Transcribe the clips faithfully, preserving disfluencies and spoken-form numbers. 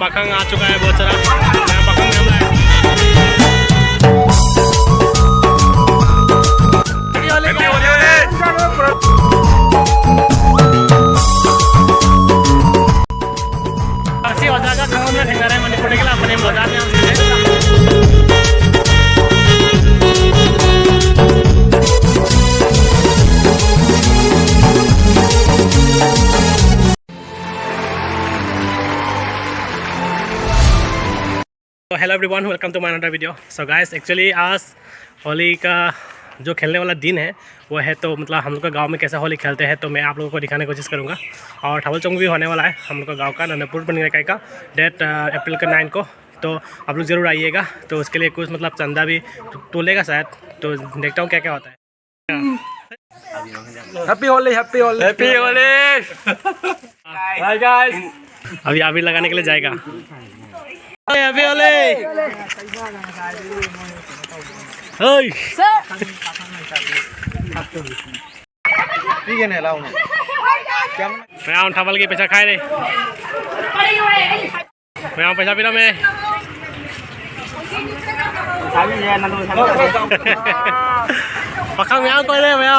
पाखंड आ चुका है बहुत सारा। यहाँ पाखंड में हम लोग हैं। ꯑꯁꯤ ꯑꯣꯖꯥꯒ ꯈꯪꯉꯝꯅ ꯊꯦꯡꯅꯔꯦ ꯃꯅꯤꯄꯨꯔꯗꯒꯤ ꯂꯥꯛꯄꯅꯦ ꯑꯣꯖꯥ ꯃꯌꯥꯝꯁꯤꯡꯁꯦ꯫ तो hello everyone, welcome to my another video। So guys, actually आज होली का जो खेलने वाला दिन है वो है, तो मतलब हम लोग का गांव में कैसा होली खेलते हैं तो मैं आप लोगों को दिखाने की कोशिश करूँगा। और ठावल चौक भी होने वाला है हम लोग का गांव का नंदपुर पनीर इकाई का डेट अप्रैल का नाइन को। तो आप लोग ज़रूर आइएगा। तो उसके लिए कुछ मतलब चंदा भी तो, तोलेगा शायद, तो देखता हूँ क्या क्या होता है। Happy Holi, Happy Holi। Happy Holi। Hi guys। अभी अभी लगाने के लिए जाएगा। Happy Holi। Hey। ठीक है ना, लाओ ना। क्या मैं ठावल के पैसा खाए रे। मैं पैसा पीना मैं। पाखंड में आओ पहले मैं।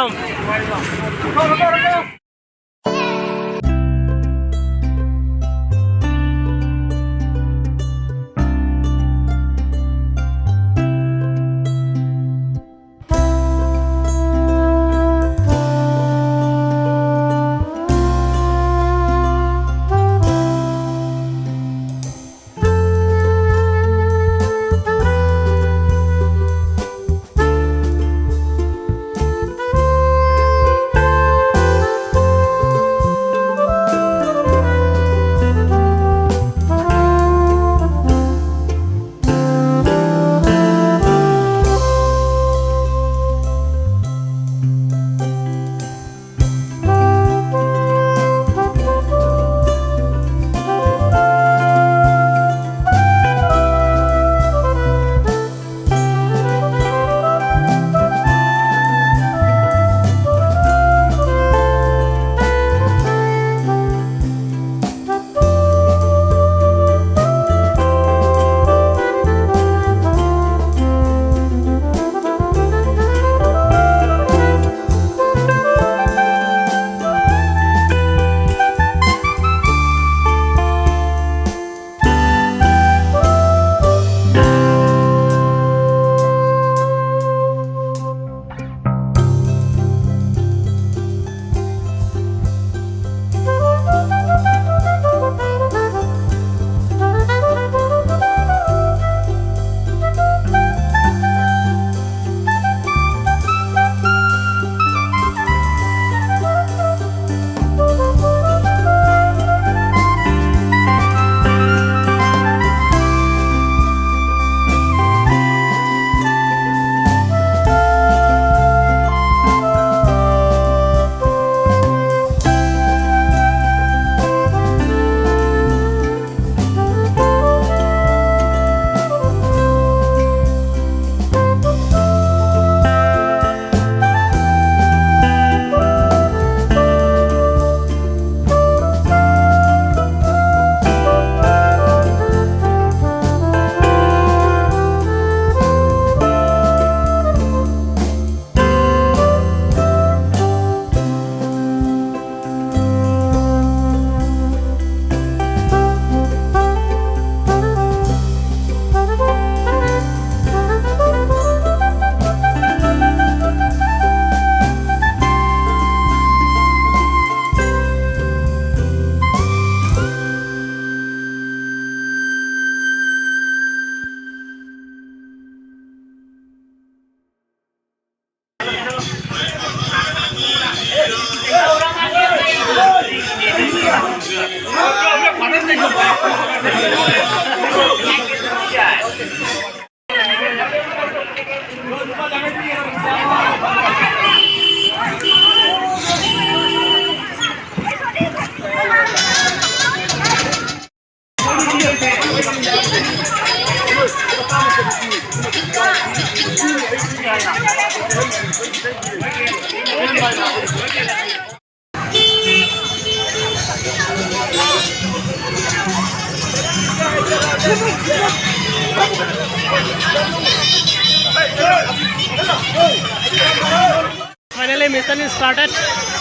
Finally, mission is started.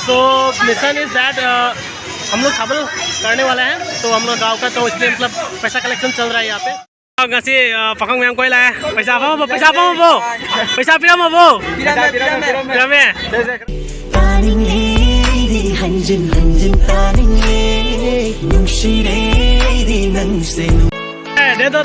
So, mission is that, uh, हम लोग खबल करने वाले हैं, तो हम लोग गांव का, तो इसलिए, मतलब, पैसा कलेक्शन चल रहा है यहाँ पे। Ngasi, uh, pakhang miyam koi la. Paisa apa, paisa apa, paisa apa, paisa apa? Pira me, pira me. Pira me. Taning e, di hanjin hanjin taning e, nung shire, di nang se nung. Eh, de do.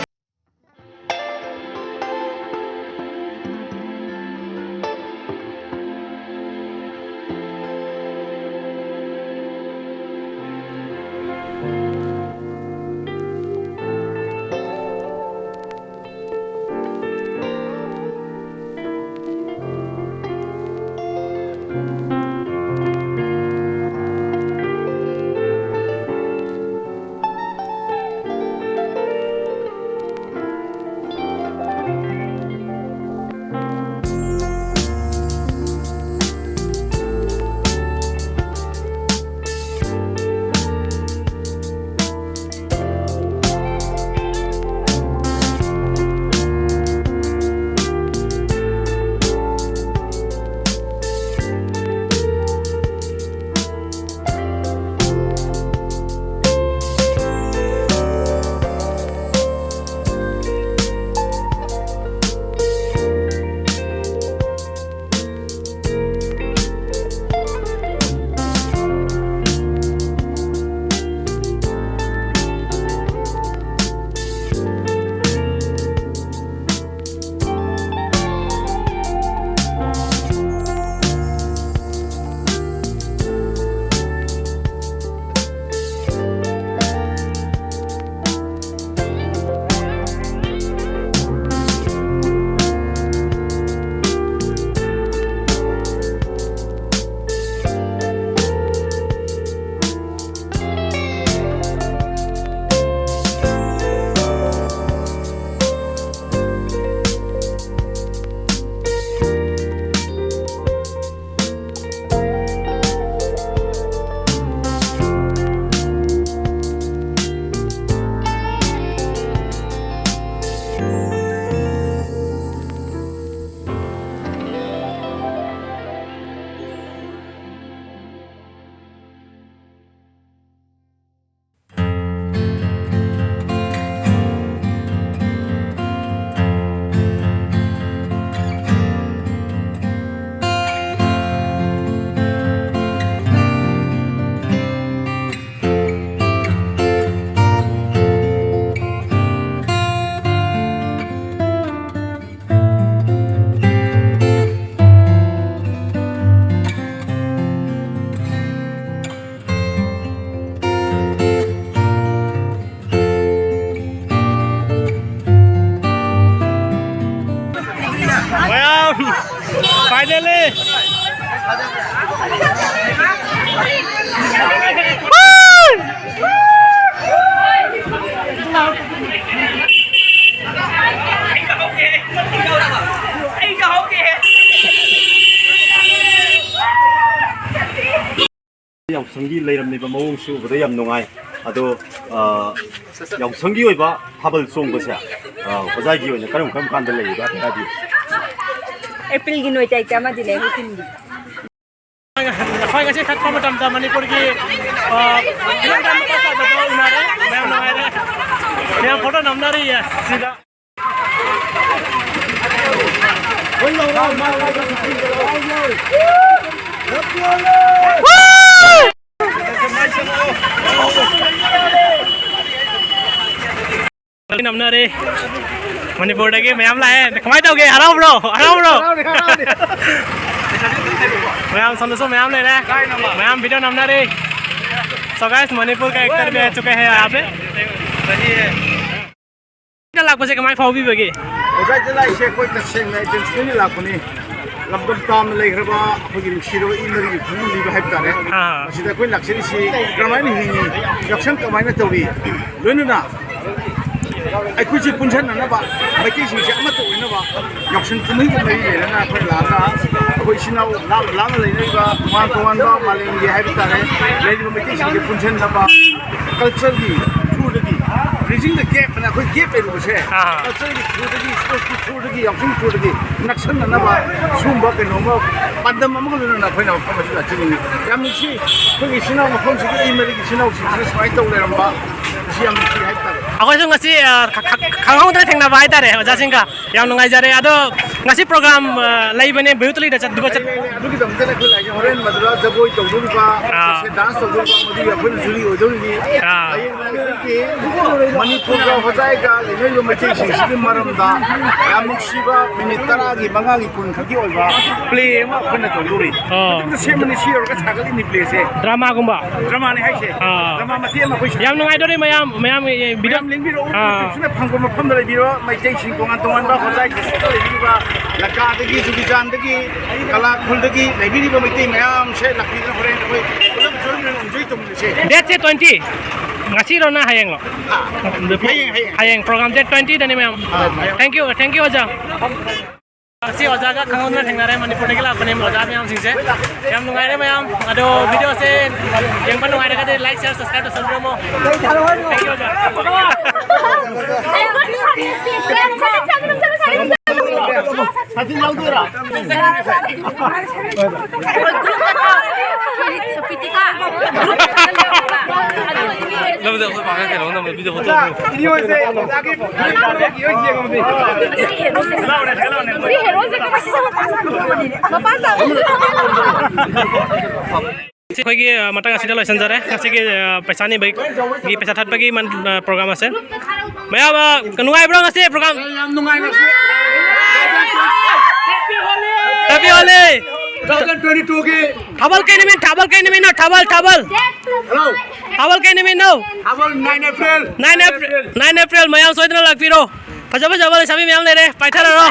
Finally! ꯌꯥꯎꯁꯪꯒꯤ ꯂꯩꯔꯝꯃꯤꯕ ꯃꯑꯣꯡꯁꯨ ꯎꯕꯗ ꯌꯥꯝ ꯅꯨꯡꯉꯥꯏ꯫ ꯑꯗꯣ, ꯑ, ꯌꯥꯎꯁꯪꯒꯤ ꯑꯣꯏꯕ ꯊꯥꯕꯜ ꯆꯣꯡꯕꯁꯦ, ꯑ, ꯑꯣꯖꯥꯒꯤ ꯑꯣꯏꯅ ꯀꯔꯝ ꯀꯔꯝ ꯀꯥꯟꯗ ꯂꯩꯔꯤꯕ ꯍꯥꯏꯕꯗꯤ? ꯑꯦꯄ꯭ꯔꯤꯜꯒꯤ ꯅꯣꯏ ꯇꯥꯔꯤꯛ ꯇꯔꯥꯃꯥꯄꯜꯗ ꯂꯩ, ꯑꯩꯈꯣꯏ ꯈꯨꯟꯒꯤ꯫ ꯑꯩꯈꯣꯏ ꯉꯁꯤ ꯊꯠꯄ ꯃꯇꯝꯗ ꯃꯅꯤꯄꯨꯔꯒꯤ, ꯑ, ꯐꯤꯂꯝ ꯀꯥꯝꯕ ꯃꯆꯥ ꯆꯥꯎꯕꯗꯣ ꯎꯅꯔꯦ꯫ ꯃꯌꯥꯝ ꯅꯨꯡꯉꯥꯏꯔꯦ꯫ ꯃꯌꯥꯝ ꯐꯣꯇꯣ ꯅꯝꯅꯔꯤꯌꯦ ꯁꯤꯗ꯫ ꯅꯝꯅꯔꯦ꯫ ꯃꯅꯤꯄꯨꯔꯗꯒꯤ ꯃꯌꯥꯝ ꯂꯥꯛꯑꯦ꯫ ꯀꯃꯥꯏꯅ ꯇꯧꯒꯦ? ꯍꯔꯥꯎꯕ꯭ꯔꯣ? ꯍꯔꯥꯎꯕ꯭ꯔꯣ? ꯍꯔꯥꯎꯔꯦ, ꯍꯔꯥꯎꯔꯦ꯫ ꯃꯌꯥꯝ ꯁꯣꯝꯗꯁꯨ ꯃꯌꯥꯝ ꯂꯩꯔꯦ꯫ ꯃꯌꯥꯝ video ꯅꯝꯅꯔꯦ꯫ So guys, ꯃꯅꯤꯄꯨꯔ का actor भी आ चुका है यहाँ पे। ꯂꯥꯛꯄꯁꯦ ꯀꯃꯥꯏ ꯐꯥꯎꯕꯤꯕꯒꯦ? ꯑꯣꯖꯥ ꯏꯆꯦ ꯂꯥꯛꯏꯁꯦ ꯑꯩꯈꯣꯏ ꯇꯁꯦꯡꯅ intentionally ꯂꯥꯛꯄꯅꯤ꯫ ꯂꯝꯗꯝ ꯇꯥꯝꯅ ꯂꯩꯈ꯭ꯔꯕ ꯑꯩꯈꯣꯏꯒꯤ ꯅꯨꯡꯁꯤꯔꯕ ꯏ ꯃꯔꯤꯒꯤ ꯈꯨꯡꯒꯪ ꯂꯤꯕ ꯍꯥꯏꯕ ꯇꯥꯔꯦ꯫ ꯑꯥ꯫ ꯃꯁꯤꯗ ꯑꯩꯈꯣꯏ ꯂꯥꯛꯆꯔꯤꯁꯤ ꯀꯔꯝꯍꯥꯏꯅ ꯍꯤꯡꯉꯤ, ꯌꯥꯎꯁꯪ ꯀꯃꯥꯏꯅ ꯇꯧꯔꯤ, ꯂꯣꯏꯅꯅ ꯑꯩꯈꯣꯏꯁꯤ ꯄꯨꯟꯁꯤꯟꯅꯅꯕ, ꯃꯩꯇꯩꯁꯤꯡꯁꯤ ꯑꯃꯠꯇ ꯑꯣꯏꯅꯕ ꯌꯥꯎꯁꯪ ꯀꯨꯝꯍꯩꯒ ꯃꯔꯤ ꯂꯩꯅꯅ ꯑꯩꯈꯣꯏ ꯂꯥꯛꯑꯒ ꯑꯩꯈꯣꯏ ꯏꯆꯤꯟ ꯏꯅꯥꯎ ꯂꯥꯞꯅ ꯂꯥꯞꯅ ꯂꯩꯅꯔꯤꯕ ꯇꯣꯉꯥꯟ ꯇꯣꯉꯥꯟꯕ ꯃꯥꯂꯦꯝꯒꯤ ꯍꯥꯏꯕ ꯇꯥꯔꯦ, ꯂꯩꯔꯤꯕ ꯃꯩꯇꯩꯁꯤꯡꯁꯦ ꯄꯨꯟꯁꯤꯟꯅꯕ culture ꯒꯤ through ꯗꯒꯤ, bridging the gap ꯍꯥꯏꯅ ꯑꯩꯈꯣꯏ gap ꯂꯩꯔꯨꯕꯁꯦ ꯑꯥ꯫ Culture ꯒꯤ through ꯗꯒꯤ, sports ꯀꯤ through ꯗꯒꯤ, ꯌꯥꯎꯁꯪꯒꯤ through ꯗꯒꯤ ꯅꯛꯁꯟꯅꯅꯕ ꯁꯤꯒꯨꯝꯕ ꯀꯩꯅꯣꯝꯃ ꯄꯥꯟꯗꯝ ꯑꯃꯒ ꯂꯣꯏꯅꯅ ꯑꯩꯈꯣꯏꯅ ꯃꯐꯝ ꯑꯁꯤꯗ ꯂꯥꯛꯆꯅꯤꯡꯉꯤ꯫ ꯌꯥꯝ ꯅꯨꯡꯁꯤ, ꯑꯩꯈꯣꯏꯒꯤ ꯏꯆꯤꯟ ꯏꯅꯥꯎ ꯃꯐꯝꯁꯤꯒꯤ ꯏ ꯃꯔꯤꯒꯤ ꯏꯆꯤꯟ ꯏꯅꯥꯎꯁꯤꯡꯁꯤꯅ ꯁꯨꯃꯥꯏꯅ ꯇꯧ ꯂꯩꯔꯝꯕ, ꯃꯁꯤ ꯌꯥꯝ ꯅꯨꯡꯁꯤ ꯍꯥꯏꯕ ꯇꯥꯔꯦ꯫ ꯑꯩꯈꯣꯏꯁꯨ ꯉꯁꯤ, ꯑ, ꯈ-, ꯈ-, ꯈꯪꯍꯧꯗꯅ ꯊꯦꯡꯅꯕ ꯍꯥꯏꯇꯥꯔꯦ ꯑꯣꯖꯥꯁꯤꯡꯒ꯫ ꯌꯥꯝ ꯅꯨꯡꯉꯥꯏꯖꯔꯦ꯫ ꯑꯗꯣ ꯉꯁꯤ program, ꯑ, ꯂꯩꯕꯅꯦ, ꯕꯤꯌꯨꯇꯂꯤꯗ ꯆꯠ-, ꯑꯗꯨꯒ ꯆꯠ- ꯑꯗꯨꯒꯤꯗꯃꯛꯇꯅ ꯑꯩꯈꯣꯏ ꯂꯥꯛꯏꯁꯦ꯫ ꯍꯣꯔꯦꯟ ꯃꯗꯨꯗ ꯖꯒꯣꯏ ꯇꯧꯗꯣꯔꯤꯕ, ꯑꯥ꯫ ꯁꯦ dance ꯇꯧꯗꯣꯔꯤꯕ, ꯃꯗꯨꯒꯤ ꯑꯩꯈꯣꯏꯅ jury ꯑꯣꯏꯗꯧꯔꯤꯅꯤ꯫ ꯑꯥ꯫ ꯍꯌꯦꯡ ꯑꯩꯈꯣꯏꯒꯤ ꯃꯅꯤꯄꯨꯔꯒ ꯍꯣꯖꯥꯏꯒ ꯂꯩꯅꯔꯤꯕ ꯃꯩꯇꯩꯁꯤꯡꯁꯤꯒꯤ ꯃꯔꯝꯗ ꯌꯥꯝ ꯅꯨꯡꯁꯤꯕ minute ꯇꯔꯥꯒꯤ, ꯃꯉꯥꯒꯤ, ꯀꯨꯟ ꯈꯛꯀꯤ ꯑꯣꯏꯕ play ꯑꯃ ꯑꯩꯈꯣꯏꯅ ꯇꯧꯗꯣꯔꯤ꯫ ꯑꯣ꯫ ꯑꯗꯨꯝꯅ ꯁꯦꯝꯕꯅꯤ, ꯁꯤ ꯌꯧꯔꯒ ꯁꯥꯒꯠꯂꯤꯅꯤ play ꯁꯦ꯫ Drama ꯒꯨꯝꯕ? Drama ꯅꯤ ꯍꯥꯏꯁꯦ꯫ ꯑꯥ꯫ Drama ꯃꯇꯦꯛ ꯑꯃ ꯑꯩꯈꯣꯏ ꯁꯥ- ꯌꯥꯝ ꯅꯨꯡꯉꯥꯏꯗꯣꯔꯤ ꯃꯌꯥꯝ, ꯃꯌꯥꯝ, ꯑꯦ, video- ꯃꯌꯥꯝ ꯂꯦꯡꯕꯤꯔꯛꯎ꯫ ꯑꯥ꯫ YouTube ꯁꯤꯅ ꯐꯪꯕ ꯃꯐꯝꯗ ꯂꯩꯕꯤꯔꯣ꯫ ꯃꯩꯇꯩꯁꯤꯡ ꯇꯣꯉꯥꯟ ꯇꯣꯉꯥꯟꯕ ꯍꯣꯖꯥꯏ district ꯇ ꯂꯩꯕꯤꯔꯤꯕ ꯂꯀꯥꯗꯒꯤ, ꯖꯨꯒꯤꯖꯥꯟꯗꯒꯤ, ꯀꯂꯥꯈꯨꯜꯗꯒꯤ ꯂꯩꯕꯤꯔꯤꯕ ꯃꯩꯇꯩ ꯃꯌꯥꯝꯁꯦ ꯂꯥꯛꯄꯤꯗꯨꯅ ꯍꯣꯔꯦꯟ ꯑꯩꯈꯣꯏ ꯄꯨꯂꯞ ꯖꯣꯏꯟ ꯑꯣꯏꯅ ꯑꯦꯟꯖꯣꯏ ꯇꯧꯃꯤꯟꯅꯁꯦ꯫ Date ꯁꯦ twenty꯫ ꯉꯁꯤꯔꯣ ꯅ ꯍꯌꯦꯡꯂꯣ? ꯍꯌꯦꯡ, ꯍꯌꯦꯡ꯫ ꯍꯌꯦꯡ program date twenty ꯗꯅꯤ ꯃꯌꯥꯝ꯫ Thank you, thank you ꯑꯣꯖꯥ꯫ ꯉꯁꯤ ꯑꯣꯖꯥꯒ ꯈꯪꯍꯧꯗꯅ ꯊꯦꯡꯅꯔꯦ, ꯃꯅꯤꯄꯨꯔꯗꯒꯤ ꯂꯥꯛꯄꯅꯦ ꯑꯣꯖꯥ ꯃꯌꯥꯝꯁꯤꯡꯁꯦ꯫ ꯌꯥꯝ ꯅꯨꯡꯉꯥꯏꯔꯦ ꯃꯌꯥꯝ꯫ ꯑꯗꯣ video ꯁꯦ ꯌꯦꯡꯕ ꯅꯨꯡꯉꯥꯏꯔꯒꯗꯤ like, share, subscribe ꯇꯧꯁꯟꯕꯤꯔꯝꯃꯣ꯫ Thank you ꯑꯣꯖꯥ꯫ ꯁꯥꯇꯤꯟ ꯌꯥꯎꯗꯣꯏꯔꯥ? ꯄ꯭ꯔꯤꯇꯤꯀꯥ꯫ ꯅꯝꯕꯗ ꯑꯩꯈꯣꯏ ꯄꯥꯈꯪ ꯀꯩꯅꯣ ꯅꯝꯕ video photo ꯑꯃ꯫ ꯏꯅꯦ ꯍꯣꯏꯁꯦ ꯑꯣꯖꯥꯒꯤ ꯌꯣꯏ ꯌꯦꯡꯉꯝꯃꯤ꯫ ꯁꯤ ꯍꯦꯔꯣꯁꯦ ꯀꯃꯥꯏꯅ ꯃꯄꯥ ꯆꯥꯎ꯫ ꯑꯩꯈꯣꯏꯒꯤ ꯑ, ꯃꯇꯥꯡ ꯑꯁꯤꯗ ꯂꯣꯏꯁꯤꯟꯖꯔꯦ ꯉꯁꯤꯒꯤ ꯑ, ꯄꯩꯁꯥ ꯅꯤꯕꯒꯤ ꯄꯩꯁꯥ ꯊꯠꯄꯒꯤ ꯃꯟ- ꯑ, program ꯑꯁꯦ꯫ ꯃꯌꯥꯝ ꯑ, ꯅꯨꯡꯉꯥꯏꯕ꯭ꯔꯣ ꯉꯁꯤ program? ꯌꯥꯝ ꯅꯨꯡꯉꯥꯏ ꯉꯁꯤ꯫ Happy Holi! Two thousand twenty two ꯒꯤ ꯊꯥꯕꯜ ꯀꯩ ꯅꯨꯃꯤꯠ? ꯊꯥꯕꯜ ꯀꯩ ꯅꯨꯃꯤꯠꯅꯣ? ꯊꯥꯕꯜ, ꯊꯥꯕꯜ! ꯍꯜꯂꯣ꯫ ꯊꯥꯕꯜ ꯀꯩ ꯅꯨꯃꯤꯠꯅꯣ? ꯊꯥꯕꯜ nine April꯫ Nine April, nine April ꯃꯌꯥꯝ ꯁꯣꯏꯗꯅ ꯂꯥꯛꯄꯤꯔꯣ꯫ ꯐꯖ ꯐꯖꯕ ꯂꯩꯁꯥꯕꯤ ꯃꯌꯥꯝ ꯂꯩꯔꯦ, ꯄꯥꯏꯊꯔꯔꯣ꯫